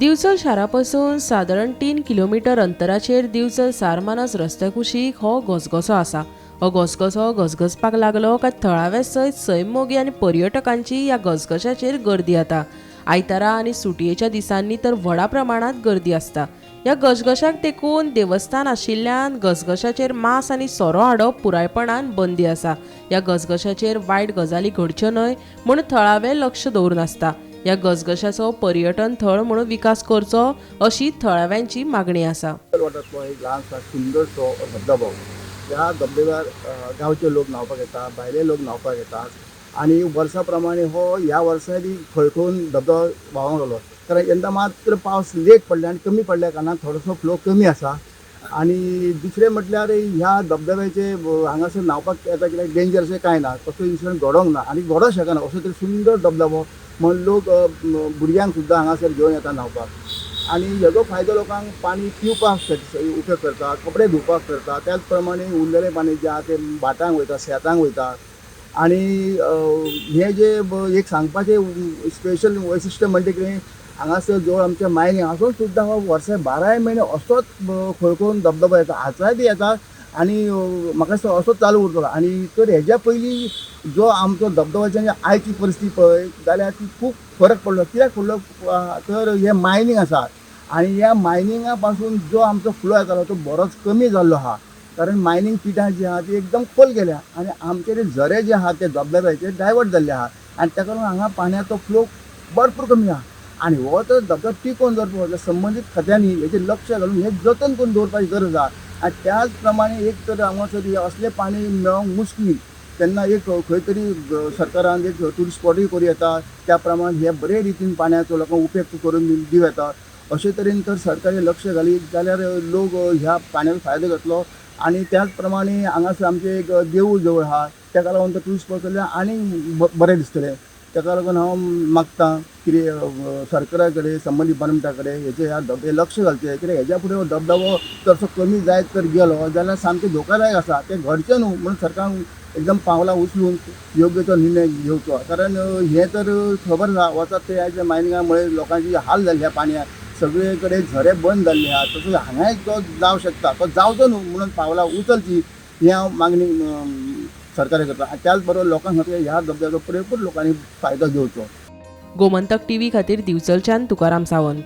दिवचल शारा पसून सादारण 3 किलोमिटर अंतराचेर दिवचल सारमानस रस्त्या कुशीक हो घसघसो आसा. हो घसघसो घसघसपाक लागलो काय थळावे सयत सैममोगी आनी पर्यटकांची ह्या घसघशाचेर गर्दी जाता. आयतारा आनी सुटयेच्या दिसांनी तर व्हडा प्रमाणांत गर्दी आसता. ह्या घसघशाक तेकून देवस्थान आशिल्ल्यान घसघशाचेर मांस आनी सोरो हाडप पुरायपणान बंदी आसा. ह्या घसघशाचेर वायट गजाली घडच्यो न्हय म्हूण थळावे लक्ष दवरून आसता. ह्या घसघशाचो पर्यटन थळ म्हणून विकास करचो अशी थळाव्यांची मागणी आसा. वाटांतलो एक ल्हानसो सुंदरसो धबधबो. ह्या धबधब्यार गांवचे लोक न्हांवपाक येता, भायले लोक न्हांवपाक येतात आनी वर्सा प्रमाणे हो ह्या वर्साय बी खळखळून धबधबो व्हांवंक लागलो. कारण यंदा मात्र पावस लेट पडले आनी कमी पडल्या कारणान थोडोसो फ्लो कमी आसा. आनी दुसरें म्हटल्यार ह्या धबधब्याचे हांगासर न्हांवपाक येता कित्याक डेंजर अशें कांय ना, कसलो इन्सिडंट घडोंक ना आनी घडोंक शकना. असो तरी सुंदर धबधबो म्हण लोक भुरग्यांक सुद्दां हांगासर घेवन येता न्हांवपाक. आनी हेजो फायदो लोकांक पाणी पिवपाक उपयोग करता, कपडे धुवपाक करता, त्याच प्रमाणे उरलेलें पाणी जें आहा तें भाटांक वयता, शेतांक वयता. आनी हें जे एक सांगपाचें स्पेशल वैशिश्ट म्हणटा कितें, हांगासर जवळ आमच्या मायनी हांगासर सुद्दां हो वर्सा 12 म्हयने असोच खळखळून धबधबो येता, आतांय बी येता आनी म्हाका दिसता असोच चालू उरतलो. आनी तर हेज्या पयलीं जो आमचो धबधब्याची आनी आयची परिस्थिती पळय जाल्यार ती खूब फरक पडलो. कित्याक पडलो तर हें मायनींग आसा आनी ह्या मायनिंगा पासून जो आमचो फ्लो येतालो तो बरोच कमी जाल्लो आहा. कारण मायनींग पिटां जी आहा ती एकदम खोल गेल्या आनी आमचे जे झरे जे आहा ते धबधब्याचे डायवर्ट जाल्ले आहा आनी ताका लागून हांगा पाण्याचो फ्लो भरपूर कमी आहा. आनी हो तर धबधबो टिकोवन दवरपाक जाल्यार संबंदीत खात्यांनी हेजेर लक्ष घालून हें जतन करून दवरपाची गरज आहा. आनी त्याच प्रमाणे एक तर हांगासर असलें पाणी मेळोंक मुश्कील, तेन्ना एक खंय तरी सरकारान एक ट्युरिस्ट स्पॉटूय करूं येता, त्या प्रमाण हे बरे रितीन पाण्याचो लोकांक उपयोग करून दिवं येता. अशे तरेन तर सरकार लक्ष घालीत जाल्यार लोक ह्या पाण्याचो फायदो घेतलो. आनी त्याच प्रमाणे हांगासर आमचें एक देवूळ जवळ आहा, ताका लागून तो ट्युरिस्ट स्पॉट जाल्यार आनीक बरें दिसतलें. ताका लागून हांव मागतां कितें सरकारा कडेन, संबंदीत डिपार्टमेंटा कडेन हेजे ह्या धबधब्यार लक्ष घालचें. कित्याक हेज्या फुडें हो धबधबो चडसो कमी जायत तर गेलो जाल्यार सामकें धोकादायक आसा, तें घडचें न्हू म्हणून सरकारान एकदम पावलां उचलून योग्य तो निर्णय घेवचो. कारण हें तर खबर आसा, वचत ते आयज मायनिंगा मुळे लोकांची हाल जाल्ली आहा, पाणयाक सगळे कडेन झरे बंद जाल्ले आहा, तसोच हांगाय तो जावं शकता, तो जावचो न्हू म्हणून पावलां उचलची ही हांव मागणी सरकारा करता. आनी त्याच बरोबर लोकांक सांगता ह्या धबधब्याचो पुरेपूर लोकांनी फायदो घेवचो. गोमंतक टीव्ही खातीर दिवचलच्यान तुकाराम सावंत.